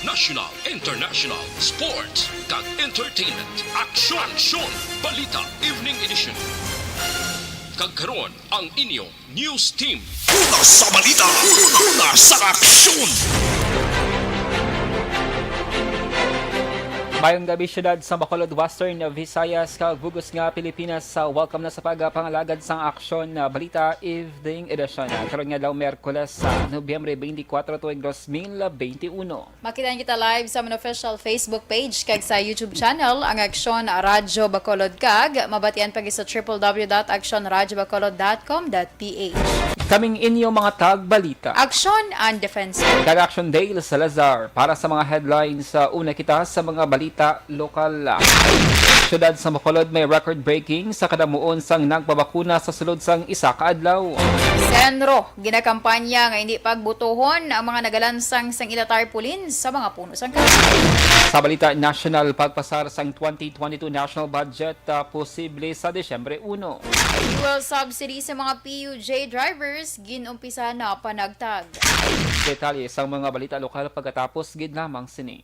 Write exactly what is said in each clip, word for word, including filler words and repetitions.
National, international, sports, kag entertainment. Aksyon! Aksyon! Balita Evening Edition. Kag karon, ang inyo news team. Una sa balita, una sa aksyon. Mayong gabi, siyudad sa Bacolod, Western Visayas, kag bug-os nga Pilipinas. Sa welcome na sa pagpangalagad sang aksyon na balita, evening edition. Karon nga adlaw, Miyerkules, sa Nobyembre twenty-four, tuig dos mil twenty-one. Makita kita live sa amon official Facebook page kag sa YouTube channel, ang Aksyon Radyo Bacolod, kag mabatian pa gid sa triple W dot aksyon radyo bacolod dot com dot P H. Kaming inyo mga tagbalita. Aksyon and Defense. Kag Action Dale Salazar para sa mga headlines. Sa una kita sa mga balita lokal. Siyudad sa Bacolod may record-breaking sa kadamuon sang nagpabakuna sa sulod sang isa ka adlaw. Senro, ginakampanya nga hindi pagbutuhon ang mga nagalansang sang ila tarpaulin sa mga puno sang kahoy. Sa balita nasyonal, pagpasar sang twenty twenty-two national budget, ah, posible sa Disyembre uno. Fuel subsidy sa mga P U J drivers, gin-umpisa na panagtag. Detalye sang mga balita lokal pagkatapos gid lamang sini.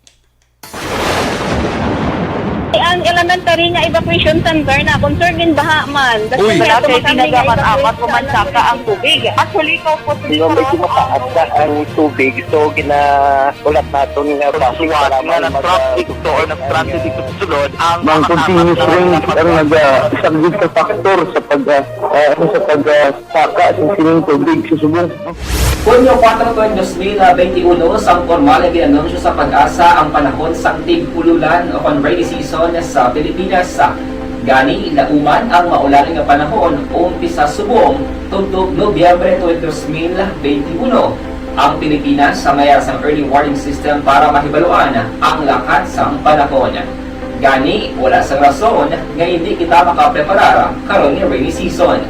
Ang elementary nga evacuation center na, concern din baha man. Uy. Wala kay tinaga man apat o man saka ang tubig. Actually, ko po. Di ba, medyo mataas na ang tubig, so ginaulat naton nga basi nga nag-traffic to or nag-transit dito sa sulod ang mga continuous rain ang nag-, ah, isang big factor sa pag, ah, ah, ano, sa pag, ah, saka sa sining tubig sa subong. Hunyo kuwatro, tuig dos mil benti uno, sang pormal nga gin-anunsyo sa PAGASA ang panahon sang tig-ululan o kon rainy season sa Pilipinas. Gani, lauman ang maulan nga panahon umpisa subong tubtob Nobyembre tuig dos mil benti uno. Ang Pilipinas sa mayar sang early warning system para mahibaluan ang lakat sang panahon. Gani, wala sang rason nga indi kita makapreparar karon nga rainy season.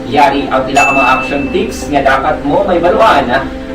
Yari ang pila ka mga action tips nga dapat mo mahibaluan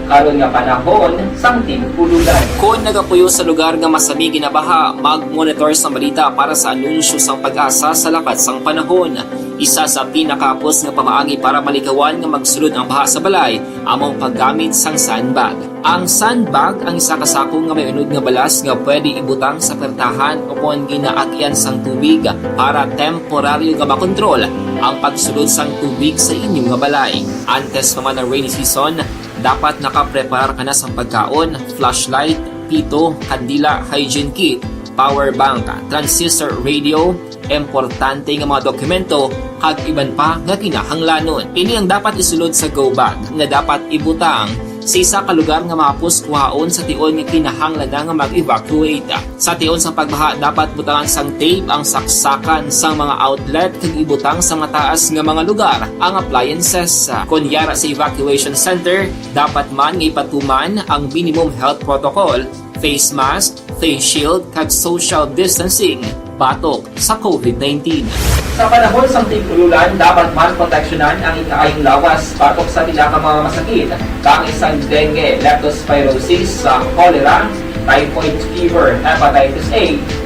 karon nga panahon sang tig-ululan. Kon nagapuyo sa lugar nga masami ginabaha, mag-monitor sang balita para sa anunsyo sang PAGASA sa lakat sang panahon. Isa sa pinakahapos nga pamaagi para malikawan nga magsulod ang baha sa balay amo ang paggamit sang sandbag. Ang sandbag ang isa ka sako nga may unod nga balas nga pwede ibutang sa pertahan o kon ginaagyan sang tubig para temporaryo nga makontrol ang pagsulod sang tubig sa inyo nga balay. Antes pa man ang rainy season, dapat nakapreparar ka na sang pagkaon, flashlight, pito, kandila, hygiene kit, power bank, transistor radio, importante nga mga dokumento, kag iban pa nga kinahanglanon. Ini ang dapat isulod sa go bag nga dapat ibutang sa isa ka lugar nga mahapos kuhaon sa tion nga kinahanglan na nga mag-evacuate. Sa tion sang pagbaha, dapat butangan sang tape ang saksakan sang mga outlet kag ibutang sa mataas nga mga lugar ang appliances. Kon yara sa evacuation center, dapat man nga ipatuman ang minimum health protocol, face mask, face shield, kag social distancing batok sa COVID nineteen. Sa panahon sang tig-ululan, dapat man proteksyonan ang ikaayong lawas batok sa pila ka mga masakit, kaangay sang dengue, leptospirosis, sa cholera, typhoid fever, hepatitis A,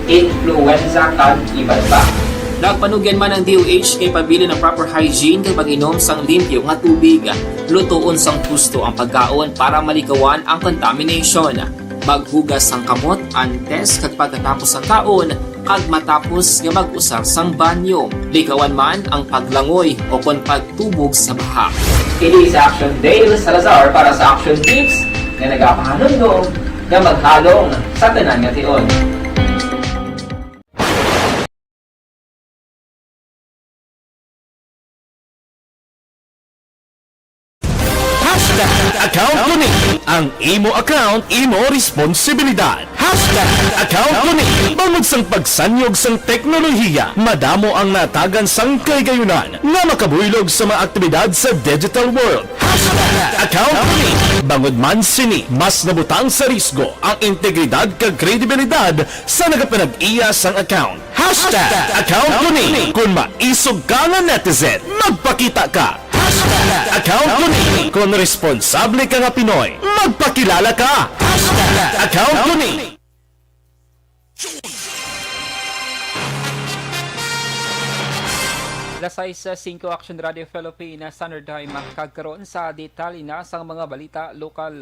influenza, kag iban pa. Nagpanugyan man ang D O H kay pabilin ang proper hygiene kag pag-inom sang limpyo nga tubig. Lutoon sang husto ang pagkaon para malikawan ang contamination. Maghugas sang kamot antes kag pagkatapos sang kaon, kag matapos nga mag-usar sang banyo. Likawan man ang paglangoy o kon pagtubog sa baha. Kini si Action Dale Salazar para sa Action Tips nga nagapahanumdom nga maghalong sa tanan nga tion. Hashtag account ko ni. Ang imo account, imo responsibilidad. Hashtag account ko ni. Bangod sang pagsanyog sang teknolohiya, madamo ang natagan sang kahigayunan nga makabuylog sa mga aktibidad sa digital world. Hashtag account ko ni. Bangod man sini, mas nabutang sa risgo ang integridad kag kredibilidad sa nagapanag-iya sang account. Hashtag account ko ni. Kung maisog ka nga netizen, magpakita ka. Hashtag account ko ni. Kung responsable ka nga Pinoy, magpakilala ka. Hashtag account ko ni. Kasay sa Cinco Action Radio Philippines Standard Time, kag karon sa detalye na sang mga balita lokal.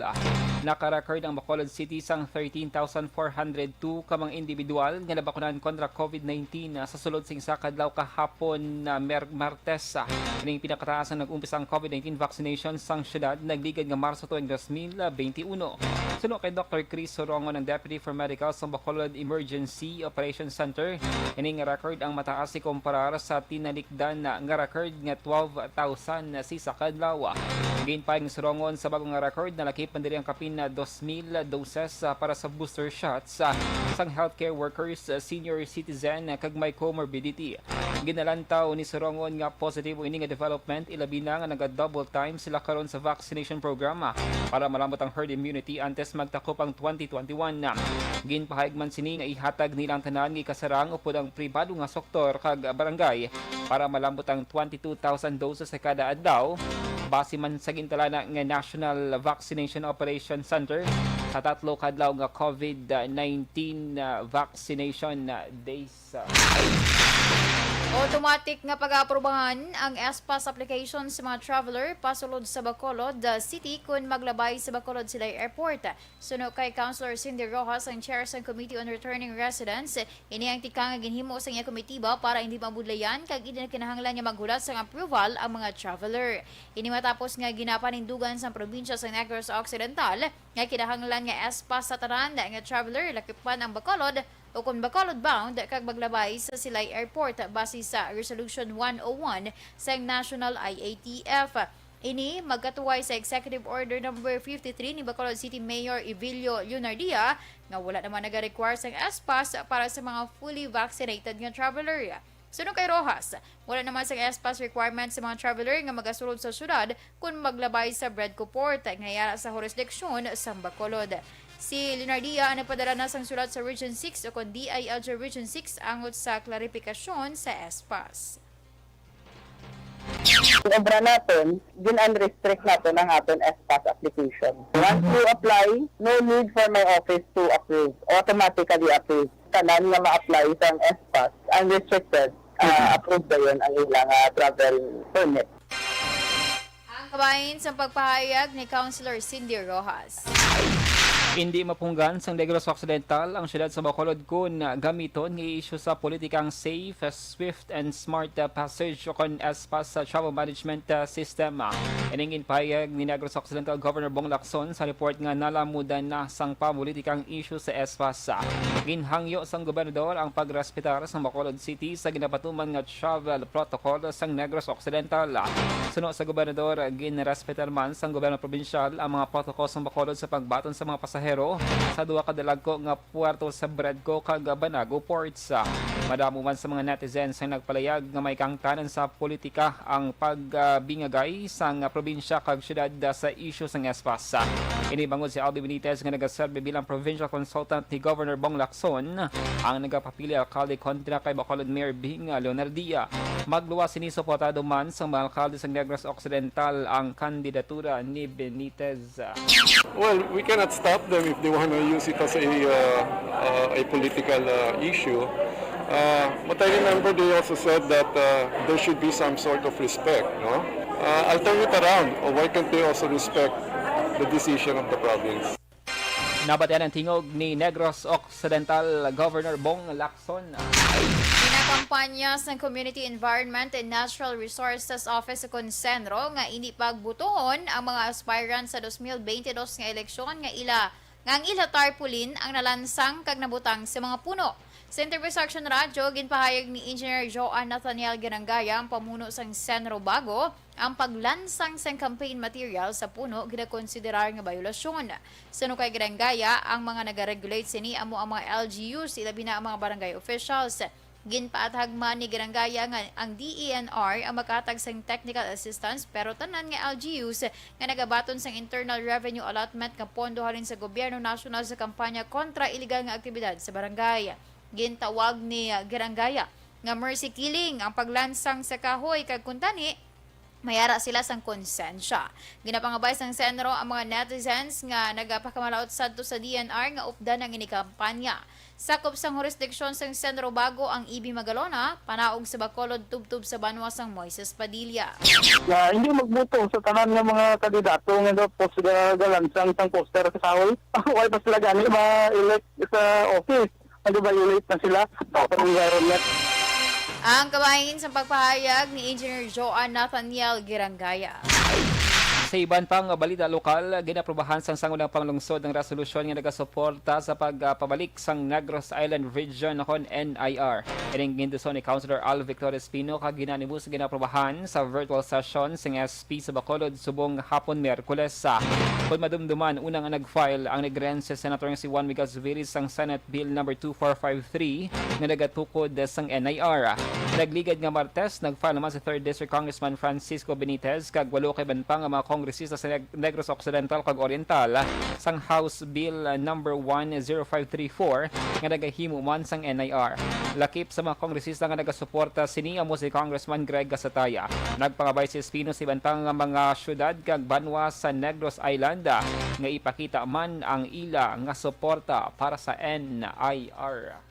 Naka-record ang Bacolod City sang thirteen thousand four hundred two ka mga individual nga nabakunan kontra COVID nineteen sa sulod sing isa ka adlaw kahapon na Mer-, Martes. Ining pinakataas ang nag-umpisa ang COVID nineteen vaccination sang syudad, nagligad nga Marso tuig dos mil benti uno. Suno kay Doktor Chris Sorongon, ang Deputy for Medical sa Bacolod Emergency Operations Center, ining record ang mataas ikumparar sa tinalikdan nga record nga twelve thousand sa isa ka adlaw. Ginpahayag ni Sorongon, sa bag-o nga record, nalakip man diri ang kapin na dos mil doses, ah, para sa booster shots, ah, sang healthcare workers, ah, senior citizen, ah, kag may comorbidity. Ginalantaw ni Sorongon nga positibo ini nga development, ilabi na nga naga-double time sila karon sa vaccination program, ah, para malambot ang herd immunity antes magtakop ang twenty twenty-one. Ginpahayag man sini nga ihatag nila ang tanan nga ikasarang upod ang pribado nga sektor kag barangay para malambot ang twenty-two thousand doses sa kada adlaw, base man sa gintalana nga National Vaccination Operation Center sa tatlo ka adlaw nga COVID nineteen, ah, vaccination, ah, days. Automatic nga pag-aaprubahan ang S-Pass application sa mga traveler pasulod sa Bacolod, ah, City kon maglabay sa Bacolod Silay Airport. Suno kay Councilor Cindy Rojas, ang chair sang Committee on Returning Residents, ini ang tikang nga ginhimo sang iya komitiba para hindi mabudlayan kag hindi na kinahanglan nga maghulat sang approval ang mga traveler. Ini matapos nga ginapanindugan sang probinsya sa Negros Occidental nga kinahanglan nga S-Pass sa tanan nga traveler, lakip man ang Bacolod o kon Bacolod bound kag maglabay sa Silay Airport, base sa Resolution one oh one sang National I A T F. Ini magkatuway sa Executive Order Number fifty-three ni Bacolod City Mayor Evilio Leonardia nga wala naman nagarequire sang S-Pass para sa mga fully vaccinated nga traveler. Suno kay Rojas, wala naman sang S-Pass requirement sa mga traveler nga magasulod sa syudad kon maglabay sa Bredco Port nga yara sa jurisdiksyon sang Bacolod. Si Leonardia ang nagpadala na sang sulat sa Region six o kon D I L G Region six angot sa klarifikasyon sa S-Pass. Ang obra naton, gin-unrestrict naton ang aton S-Pass application. Once you apply, no need for my office to approve. Automatically approved. Tanan nga ma-apply sang S-Pass, unrestricted, ah, Mhm. approved dayon ang ilang, ah, travel permit. Ang kabahin sang pagpahayag ni Councilor Cindy Rojas. Indi mapunggan sang Negros Occidental ang siyudad sa Bacolod kon gamiton nga i-issue sa politika ang safe, swift, and smart, uh, passage o kon S-Pass sa travel management, uh, system. Ining ginpahayag ni Negros Occidental Governor Bong Lacson sa report nga nalamudan na sang pamulitika ang issue sa S-Pass. Ginhangyo sang gobernador ang pagrespetar sa Bacolod City sa ginapatuman nga travel protocol sang Negros Occidental. Suno sa gobernador, ginrespetar man sang gobyerno probinsyal ang mga protocol sang Bacolod sa pagbaton sa mga pasahero sa duha ka dalagko nga puerto sa Bredco kag Banago ports. Madamo man sa mga netizens ang nagpalayag nga may kahangtanan sa politika ang pagbingagay sang probinsya kag syudad sa isyu sang S-Pass. Ini bangod si Albi Benitez nga nagaserbi bilang provincial consultant ni Governor Bong Lacson, ang nagapapili alkalde kontra kay Bacolod Mayor Bing Leonardia. Magluwas sini, suportado man sang mga alkalde sa Negros Occidental ang kandidatura ni Benitez. Well, we cannot stop them if they wanna use it as a, uh, uh, a political, uh, issue. Uh, but I remember they also said that, uh, there should be some sort of respect, no? Uh, I'll turn it around. Why can't they also respect the decision of the province? Nabatian ang tingog ni Negros Occidental Governor Bong Lacson. Ginakampanya sang Community Environment and Natural Resources Office o kon CENRO nga indi pagbutuhon ang mga aspirant sa dos mil bente dos nga eleksyon nga ila, nga ang ila tarpaulin ang nalansang kag nabutang sa mga puno. Sa interview sa Action Radyo, ginpahayag ni Engineer Joan Nathaniel Ginanggaya, ang pamuno sang CENRO, bago ang paglansang sang campaign material sa puno ginakonsiderar nga bayolasyon. Suno kay Ginanggaya, ang mga nagaregulate sini amo ang mga L G Us, ilabi na ang mga barangay officials. Ginpaathag man ni Ginanggaya nga ang D E N R ang makahatag sang technical assistance, pero tanan nga L G Us nga nagabaton sang internal revenue allotment nga pondo halin sa gobyerno nasyonal sa kampanya kontra iligal nga aktibidad sa barangay. Gintawag ni Ginanggaya nga mercy killing ang paglansang sa kahoy, kag kuntani, mayara sila sang konsensya. Ginapangabay sang CENRO ang mga netizens nga nagapakamalaut sadto sa D N R nga updan ang ini kampanya. Sakop sang hurisdiksyon sang CENRO Bago ang E B Magalona, Panaog sa Bacolod, tubtob sa banwa sang Moises Padilla. Na hindi magbuto sa tanan nga mga kandidato nga gapos-, ga-, galansang sang poster sa kahoy. Wala pa sila gani ma-elect sa office. Nag-violate na sila sa open environment. Ang kabahin sa pagpahayag ni Engineer Joan Nathaniel Girangaya. Sa iban pang balita lokal, ginaprubahan sang Sangguniang Panglungsod ang resolusyon nga nagasuporta sa pagpabalik sang Negros Island Region kon N I R. Ining ginduso ni Councilor Al Victor Espino kag ginanimo sa ginaprubahan sa virtual session sang S P sa Bacolod subong hapon Miyerkules. Kon madumduman, una nga nag-file ang Negrense Senator nga si Juan Miguel Zubiri sang Senate Bill number two four five three nga nagatukod sang N I R. Nagligad nga Martes, nag-file naman si third District Congressman Francisco Benitez kag walo ka iban pa nga mga kongresista sa Neg-, Negros Occidental kag Oriental sang House Bill number one zero five three four nga nagahimo man sang N I R. Lakip sa mga kongresista nga nagasuporta sini amo si Congressman Greg Gasataya. Nagpangabay si Espino sa iban pa nga mga syudad kag banwa sa Negros Island, ah, nga ipakita man ang ila nga suporta para sa N I R.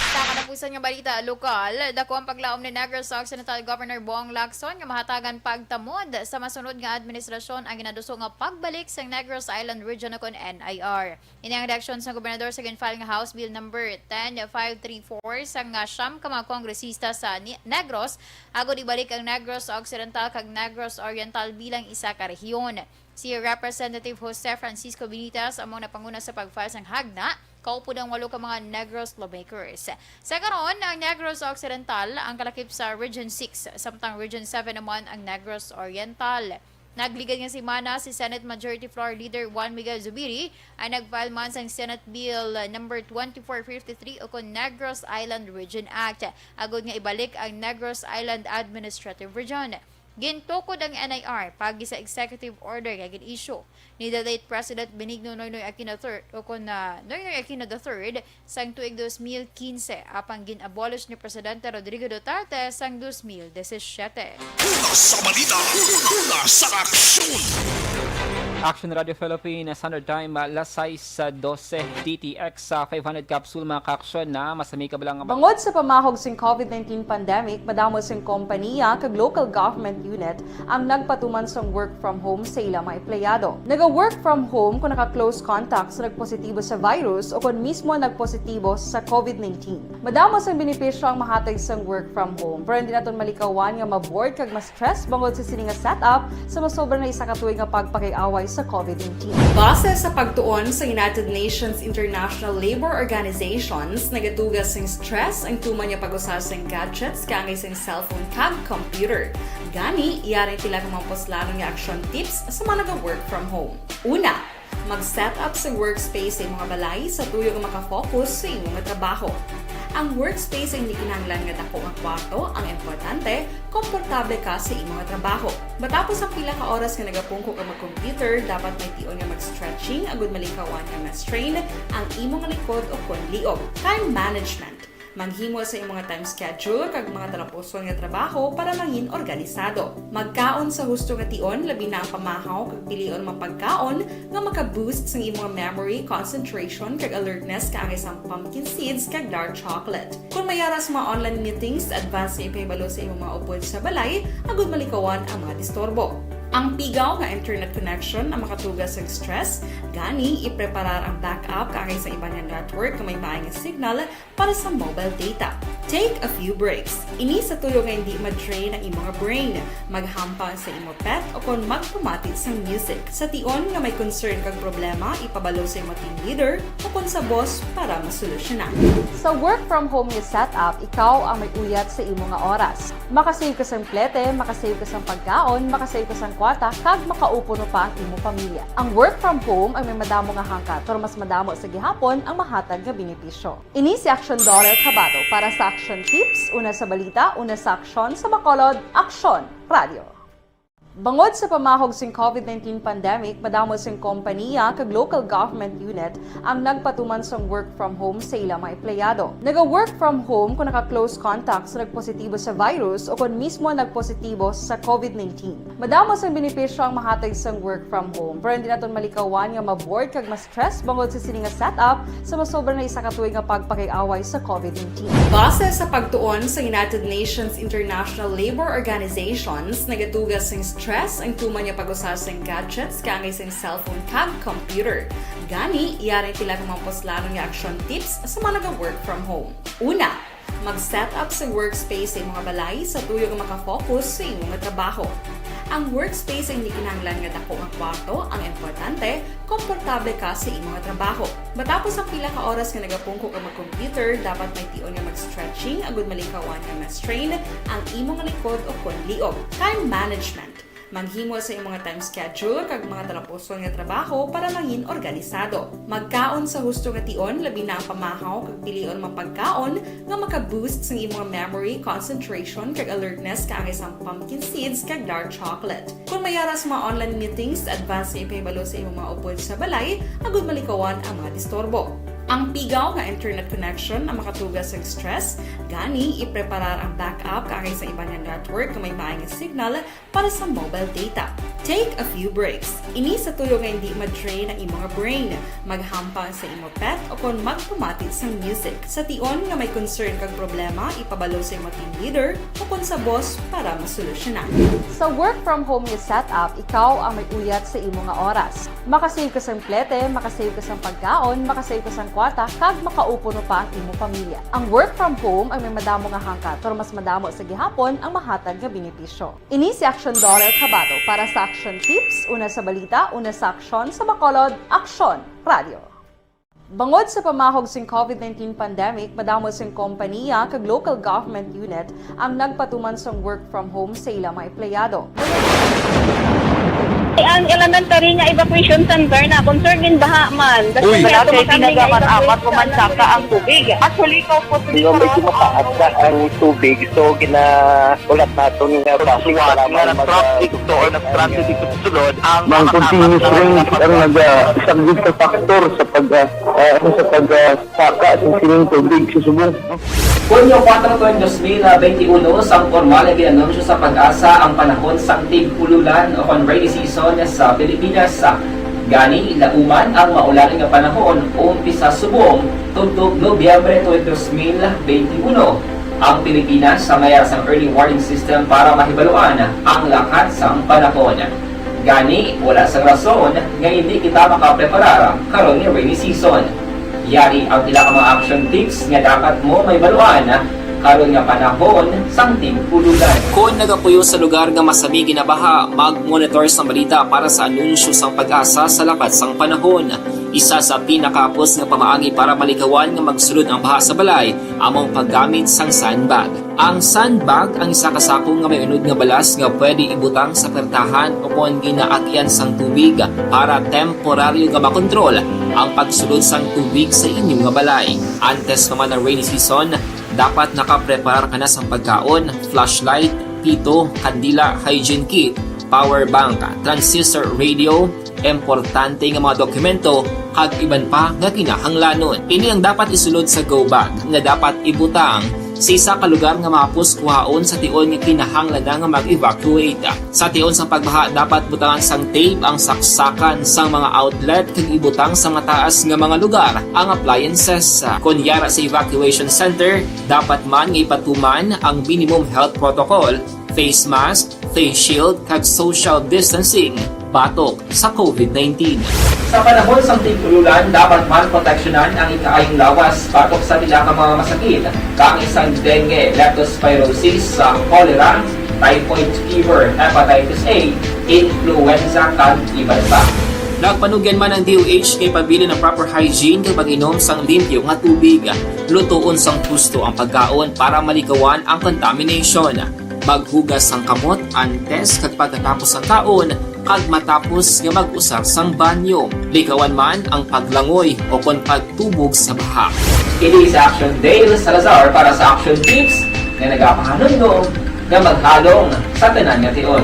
Sa katapusan nga balita lokal, dako ang paglaom ni Negros Occidental Governor Bong Lacson nga mahatagan pagtamod sa masunod nga administrasyon ang ginaduso nga pagbalik sa Negros Island Region kon N I R. Ini ang reaksyon sa gobernador sa gin-file nga House Bill number ten five three four sang, ah, siyam ka mga kongresista sa Ni-, Negros, agod ibalik ang Negros Occidental kag Negros Oriental bilang isa ka rehiyon. Si Representative Jose Francisco Benitez amo ang napanguna sa pag-file sang hagna, kaupod ang walo ka mga Negros lawmakers. Sa karon, ang Negros Occidental ang kalakip sa Region six, samtang Region seven naman ang Negros Oriental. Nagligad nga semana, si Senate Majority Floor Leader Juan Miguel Zubiri ay nag-file man sang Senate Bill number twenty-four fifty-three ukon Negros Island Region Act, agod nga ibalik ang Negros Island Administrative Region. Gintukod ang N I R paagi sa executive order nga gin-issue ni the late President Benigno Noynoy Aquino the third, ukon na Noynoy Aquino the third, sang tuig dos mil quince, apang gin-abolish ni Presidente Rodrigo Duterte sang dos mil disisiete. Una sa balita, una sa aksyon. Action Radio Philippines, Standard Time, alas sais dose, D T X sa five hundred capsule, mga kaaksyon na masami ka lang. Bangod sa pamahog sing COVID nineteen pandemic, madamo sing kompanya kag local government unit ang nagpatuman sang work from home sa ila mga empleyado. Naga-work from home kung naka-close contact sa nagpositibo sa virus o kon mismo nagpositibo sa COVID nineteen. Madamo sang benepisyo ang mahatag sang work from home, pero hindi naton malikawan nga ma-bored kag ma-stress bangod sa sini nga setup sa masobra na isa ka tuig nga pagpakig-away sa COVID nineteen. Base sa pagtuon sa United Nations International Labour Organizations, nagatuga sing stress ang tuman nga pag-usa sing gadgets kaangay sing cellphone kag computer. Gani, yari ang pila ka mga puslanon nga action tips sa mga naga-work from home. Una, mag-set up sa workspace sa imong balay sa tuyo nga makafocus sa imong trabaho. Ang workspace ay hindi kinahanglan nga dako nga kwarto, ang importante, komportable ka sa imong trabaho. Matapos ang pila ka oras nga nagapungko ka mag-computer, dapat may tion nga mag-stretching agud malikawan nga ma-strain ang imong likod o kon liog. Time management. Maghimo sa imong time schedule kag mga talapuson nga trabaho para mangin organisado. Magkaon sa husto nga tion, labi na ang pamahaw kag pilion mga pagkaon nga maka-boost sang imong memory, concentration, kag alertness kaangay sang pumpkin seeds kag dark chocolate. Kon may ara sa mga online meetings, advance nga ipahibalo sa imong mga upod sa balay agud malikawan ang mga disturbo. Ang pigaw nga internet connection ang makatuga sang stress, gani ipreparar ang backup kaangay sa iban nga network nga may maay nga signal para sa mobile data. Take a few breaks. Ini sa tuyo nga hindi ma-drain ang imong brain. Maghampang sa imong pet o kon magpamati sang music. Sa tion nga may concern kag problema, ipabalo sa imong team leader o kon sa boss para masolusyonan. Sa work from home nga setup, ikaw ang may uyat sa imo nga oras. Makasave ka sang plete, makasave ka sang pagkaon, makasave ka sang kwarta, kag makaupuno pa ang imo pamilya. Ang work from home ang may madamo nga hangkat, pero mas madamo sa gihapon ang mahatag nga benepisyo. Ini si Action Dollar Tabato para sa Action Tips, una sa balita, una sa aksyon, sa Bacolod, Aksyon Radio. Bangod sa pamahog sing COVID nineteen pandemic, madamo sing kompaniya kag local government unit ang nagpatuman sang work from home sa ila mga empleyado. Naga-work from home kung naka-close contact sa nagpositibo sa virus o kon mismo nagpositibo sa COVID nineteen. Madamo sang benepisyo ang mahatag sang work from home, pero hindi naton malikawan nga ma-bored kag ma-stress bangod sa sini nga setup sa masobra na isa ka tuig nga pagpakig-away sa COVID nineteen. Base sa pagtuon sa United Nations International Labour Organizations, nagatuga sing stress ang tuman nga pag-usa sang gadgets kaangay sang cellphone kag computer. Gani, yari ang pila ka mga puslanon nga action tips sa mga naga-work from home. Una, mag-set up sa workspace sa imong balay sa tuyo nga makafocus sa imong trabaho. Ang workspace ay hindi kinahanglan nga dako nga kwarto, ang importante, komportable ka sa imong trabaho. Matapos ang pila ka oras nga nagapungko ka mag-computer, dapat may tion nga mag-stretching agud malikawan nga ma-strain ang imong likod o kon liog. Time management. Maghimo sa imong time schedule kag mga talapuson nga trabaho para mangin organisado. Magkaon sa husto nga tion, labi na ang pamahaw kag pilion mga pagkaon nga maka-boost sang imong memory, concentration, kag alertness kaangay sang pumpkin seeds kag dark chocolate. Kung may yara sa mga online meetings, advance nga ipahibalo sa imong mga upod sa balay agud malikawan ang mga disturbo. Ang pigaw nga internet connection ang makatuga sa stress, gani ipreparar ang backup kaangay sa iban nga network nga may maay nga signal para sa mobile data. Take a few breaks. Ini sa tuyo nga hindi ma-drain ang imong brain. Maghampang sa imo pet o kon magpamati sang music. Sa tion nga may concern kag problema, ipabalo sa imo team leader o kon sa boss para masolusyonan. Sa work from home nga setup, ikaw ang may uyat sa imo nga oras. Makasave ka sang plete, makasave ka sang pagkaon, makasave ka sang kwarta, kag makaupo pa ang imo pamilya. Ang work from home ang may madamo nga hangkat, pero mas madamo sa gihapon ang mahatag nga benepisyo. Ini si Action Daughter Kabato para sa Action Tips, una sa balita, una sa aksyon, sa Bacolod, Aksyon Radio. Bangod sa pamahog sing COVID nineteen pandemic, madamo sing kompaniya kag local government unit ang nagpatuman sang work from home sa ila mga empleyado. Ang elementary nga evacuation center na concerned in baha man. Uy! Wala kay Kami pinagaman nga apat ko man saka ang tubig. Actually, ikaw po Nga medyo mataas na ang tubig, so ginaulat naton nga traffic para Nga nag-traffic to or nag-transit ito sa sulod ang Ang continuous rain ang nagasaglit sa factor sa pag ah, ah, ano, sa pag ah, saka sa sining tubig sa subong. Hunyo kuwatro tuig dos mil benti uno, sang pormal nga gin-anunsyo sa PAGASA ang panahon sang tig-ululan o kon rainy season sa Pilipinas. Gani, lauman ang maulan nga panahon umpisa subong tubtob Nobyembre tuig dos mil benti uno. Ang Pilipinas may ara sang early warning system para mahibaluan ang lakat sang panahon. Gani, wala sang rason nga hindi kita makapreparar karon nga rainy season. Yari ang pila ka mga action tips nga dapat mo mahibaluan karon nga panahon sang tig-ululan. Kon nagapuyo sa lugar nga masami ginabaha, mag-monitor sang balita para sa anunsyo sang PAGASA sa lakat sang panahon. Isa sa pinakahapos nga pamaagi para malikawan nga magsulod ang baha sa balay amo ang paggamit sang sandbag. Ang sandbag ang isa ka sako nga may unod nga balas nga pwede ibutang sa pertahan o kon ginaagyan sang tubig para temporaryo nga makontrol ang pagsulod sang tubig sa inyo nga balay. Antes pa man ang rainy season, dapat nakapreparar ka na sang pagkaon, flashlight, pito, kandila, hygiene kit, power bank, transistor radio, importante nga mga dokumento, kag iban pa nga kinahanglanon. Ini ang dapat isulod sa go bag nga dapat ibutang sa isa ka lugar nga mahapos kuhaon sa tion nga kinahanglan na nga mag-evacuate. Sa tion sa pagbaha, dapat butangan sang tape ang saksakan sang mga outlet kag ibutang sa mataas nga mga lugar ang appliances. Kon yara sa evacuation center, dapat man nga ipatuman ang minimum health protocol, face mask, face shield, kag social distancing batok sa COVID nineteen. Sa panahon sang tig-ululan, dapat man proteksyonan ang ikaayong lawas batok sa pila ka mga masakit, kaangay sang dengue, leptospirosis, sa cholera, typhoid fever, hepatitis A, influenza, kag iban pa. Nagpanugyan man ang D O H nga ipabilin ang proper hygiene kag mag-inom sang limpyo nga tubig. Lutoon sang husto ang pagkaon para malikawan ang contamination. Maghugas sang kamot antes kag pagkatapos sang kaon kag matapos nga mag-usar sang banyo. Likawan man ang paglangoy o kon pagtubog sa baha. Ini si Action Dale Salazar para sa Action Tips nga nagapahanumdom nga maghalong sa tanan nga tion.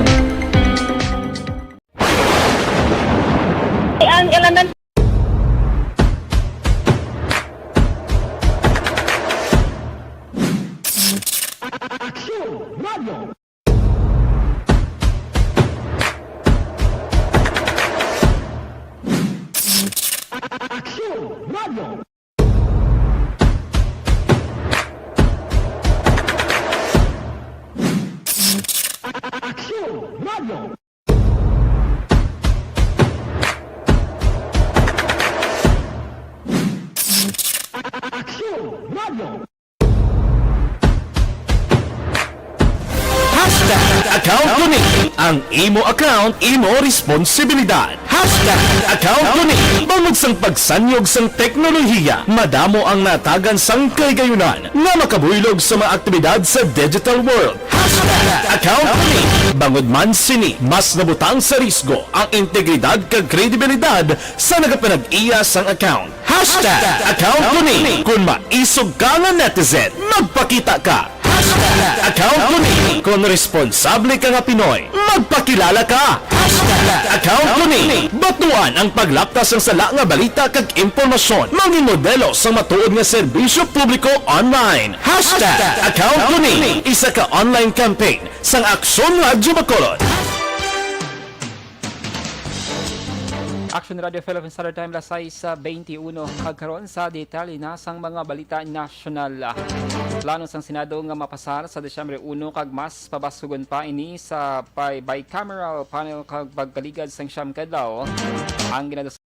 Radio. Aksyon Radio. Hashtag account ko ni. Ang imo account, imo responsibilidad. Hashtag account ko ni. Bangod sang pagsanyog sang teknolohiya, madamo ang natagan sang kahigayunan nga makabuylog sa mga aktibidad sa digital world. Hashtag account ko ni. Bangod man sini, mas nabutang sa risgo ang integridad kag kredibilidad sa nagapanag-iya sang account. Hashtag account ko ni. Kung maisog ka nga netizen, magpakita ka. Hashtag account ko ni. Kung responsable ka nga Pinoy, magpakilala ka. Hashtag account ko ni. Batuan ang paglaptas sang sala nga balita kag impormasyon. Mangin modelo sang matuod nga serbisyo publiko online. Hashtag account ko ni. Isa ka online campaign sang Aksyon Radyo Bacolod. Action Radio Philippines Standard Time, alas sais beintiuno. Kag karon sa detalye na sang mga balita nasyonal. Plano sang Senado nga mapasar sa Disyembre uno kag mas pabasugon pa ini sa bi-, bicameral panel kag pagkaligad sang siyam ka adlaw ang ginadasok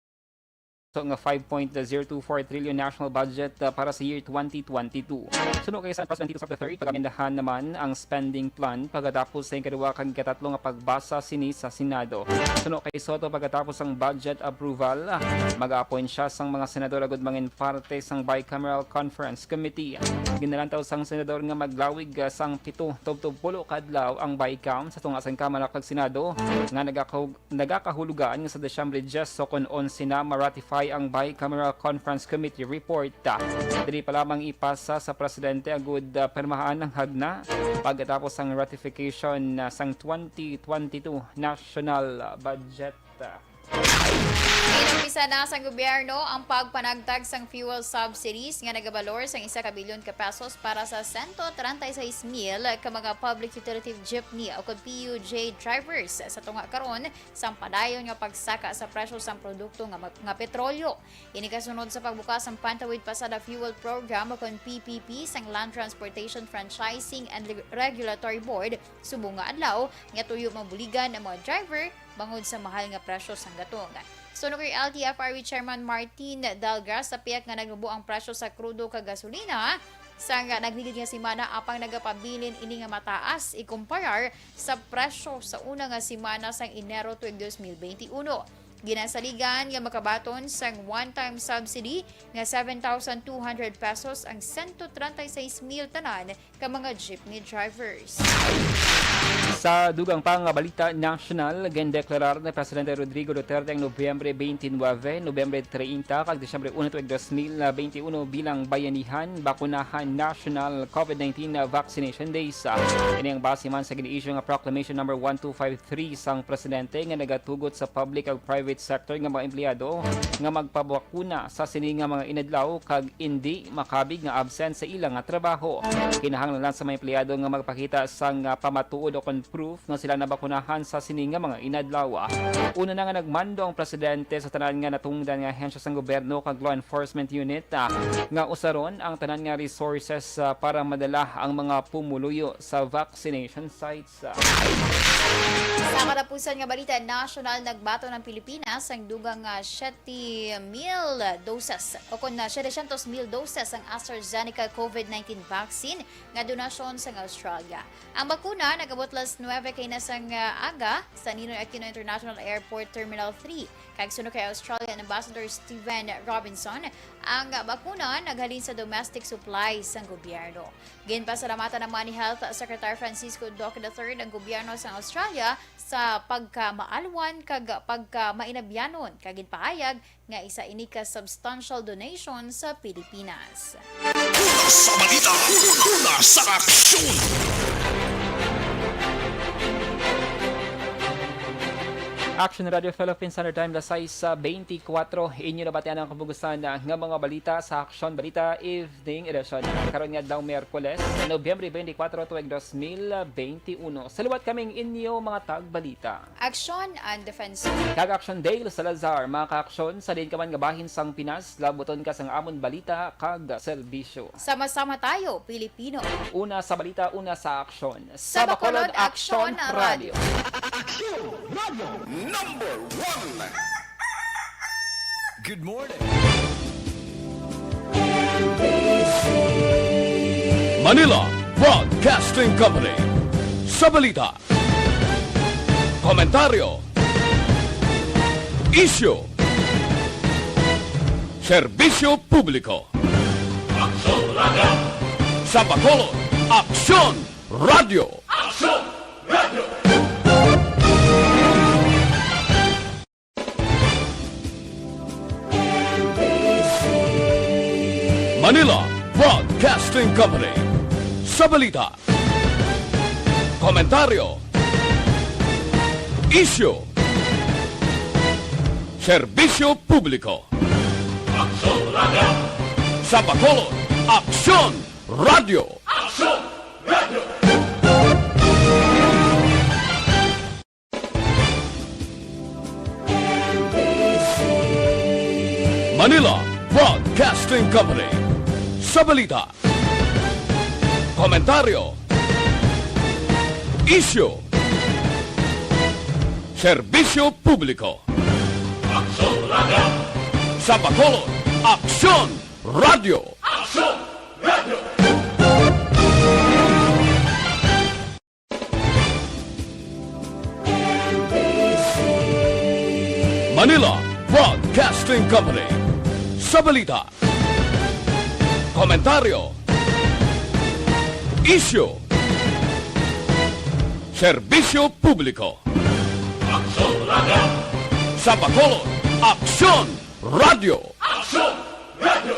nga five point zero two four trillion national budget, ah, para sa year twenty twenty-two. Suno kay Senate President Tito Sap the third, pag-amendahan naman ang spending plan pagkatapos sa ikaduha kag ikatatlo nga pagbasa sini sa Senado. Suno kay Soto, pagkatapos ang budget approval, mag-appoint siya sang mga senador agud mangin parte sang bicameral conference committee. Ginalantaw sang senador nga maglawig, ah, sang pito tubtob pulo ka adlaw ang bicam sa tunga sang Kamara kag Senado nga nagakahug-, nagakahulugan nga sa Disyembre diyes o kon onse na ma-ratify ang bicameral conference committee report. Dili pa lamang ipasa sa presidente agud, ah, pirmahan ang hagna pagkatapos ang ratification, ah, sang twenty twenty-two national, ah, budget. Inumpisa na sang gobyerno ang pagpanagtag sang fuel subsidies nga nagabalor sang isa ka bilyon ka pesos para sa sento treinta y seis mil ka mga public utility jeepney o kon P U J drivers sa tunga karon sang padayon nga pagsaka sa presyo sang produkto nga, nga petrolyo. Ini kasunod sa pagbukas sang Pantawid Pasada Fuel Program o kon P P P sang Land Transportation Franchising and Reg-, Regulatory Board subong nga adlaw nga tuyo mabuligan ang mga driver bangod sa mahal nga presyo sang gatong. Suno kay L T F R B Chairman Martin Dalgras, sa pihak nga nagnubo ang presyo sa krudo kag gasolina, sang nagligid nga semana, apang nagapabilin ini nga mataas ikumparar sa presyo sa una nga semana sang Enero tuig dos mil beintiuno. Ginasaligan nga makabaton sang one-time subsidy nga seven thousand two hundred pesos ang sento treinta y seis mil tanan ka mga jeepney drivers. Sa dugang pa nga balita nasyonal, gindeklarar ni Presidente Rodrigo Duterte ang Nobyembre twenty-nine, Nobyembre treinta, kag Disyembre uno tuig dos mil beintiuno bilang Bayanihan Bakunahan National COVID nineteen Vaccination Days. Ini ang base man sa gin-issue nga Proclamation Number one two five three sang Presidente nga nagatugot sa public ug private sector nga mga empleyado nga magpabakuna sa sini nga mga inadlaw kag indi makabig nga absent sa ila nga trabaho. Kinahanglan lang sa mga empleyado nga magpakita sang, ah, pamatuod o kon proof nga sila nabakunahan sa sini nga mga inadlaw. Una na nga nagmando ang presidente sa tanan nga natungdan nga ahensya sang gobyerno kag law enforcement unit, ah, nga usaron ang tanan nga resources, ah, para madala ang mga pumuluyo sa vaccination sites. Sa katapusan nga balita nasyonal, nagbaton ang Pilipinas sang dugang nga siyete mil doses o kon na setecientos mil doses ang AstraZeneca COVID nineteen vaccine nga donasyon sang Australia. Ang bakuna nag-abot alas nuwebe kaina sang, ah, aga sa Ninoy Aquino International Airport Terminal three, kag suno kay Australian Ambassador Stephen Robinson, ang bakuna naghalin sa domestic supply sang gobyerno. Ginpasalamatan naman ni Health Secretary Francisco Duque the third ang gobyerno sang Australia sa pagkamaalwan kag pagkamainabyanon, kag ginpahayag nga isa ini ka substantial donation sa Pilipinas. Una sa balita, una sa aksyon. Action Radio Philippines Standard Time, las sais beintikwatro. Inyo nabatian ang kabugusan nga mga balita sa Action Balita Evening Edition. Karon nga adlaw, Miyerkules, Nobyembre beintikwatro, tuig dos mil beintiuno. Sa liwat kaming inyo mga tagbalita. Action and Defense. Kag Action Dale Salazar, mga ka-aksyon, sa diin ka man nga bahin sang Pinas, labuton ka sang amon balita kag serbisyo. Sama-sama tayo, Pilipino. Una sa balita, una sa aksyon. Sa Bacolod, Aksyon Radio. Aksyon Radio number one. Good morning. Manila Broadcasting Company. Sa balita, komentaryo, isyu, serbisyo publiko. Aksyon Radio. Sa Bacolod, Aksyon Radio. Aksyon Radio. Manila Broadcasting Company. Sa balita, komentaryo, isyu, serbisyo publiko. Aksyon Radio. Sa Bacolod, Aksyon Radio. Aksyon Radio. Manila Broadcasting Company. Sa balita, komentaryo, isyu, serbisyo publiko. Aksyon Radio. Sa Bacolod, Aksyon Radio. Aksyon Radio. Manila Broadcasting Company. Sa balita, komentaryo, isyu, serbisyo publiko. Aksyon Radio. Sa Bacolod, Aksyon Radio. Aksyon Radio.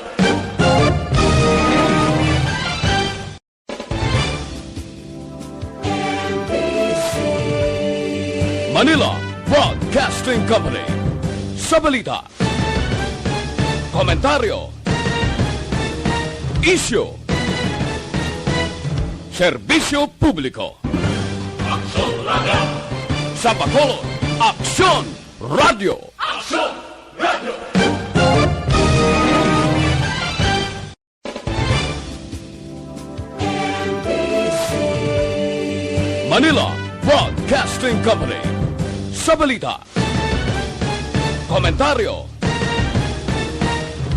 Manila Broadcasting Company. Sa balita, komentaryo, isyu, serbisyo publiko. Aksyon Radio. Sa Bacolod, Aksyon Radio. Aksyon Radio. Manila Broadcasting Company. Sa balita, komentaryo,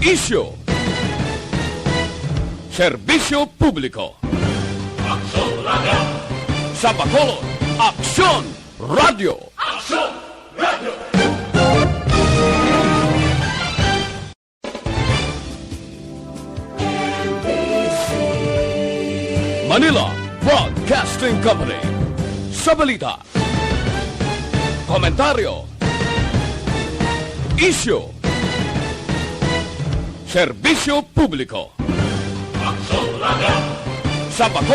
isyu, serbisyo publiko. Aksyon Radio. Sa Bacolod, Aksyon Radio. Aksyon Radio. Manila Broadcasting Company. Sa balita, komentaryo, isyu, serbisyo publiko. Aksyon Radio. Sa Bacolod,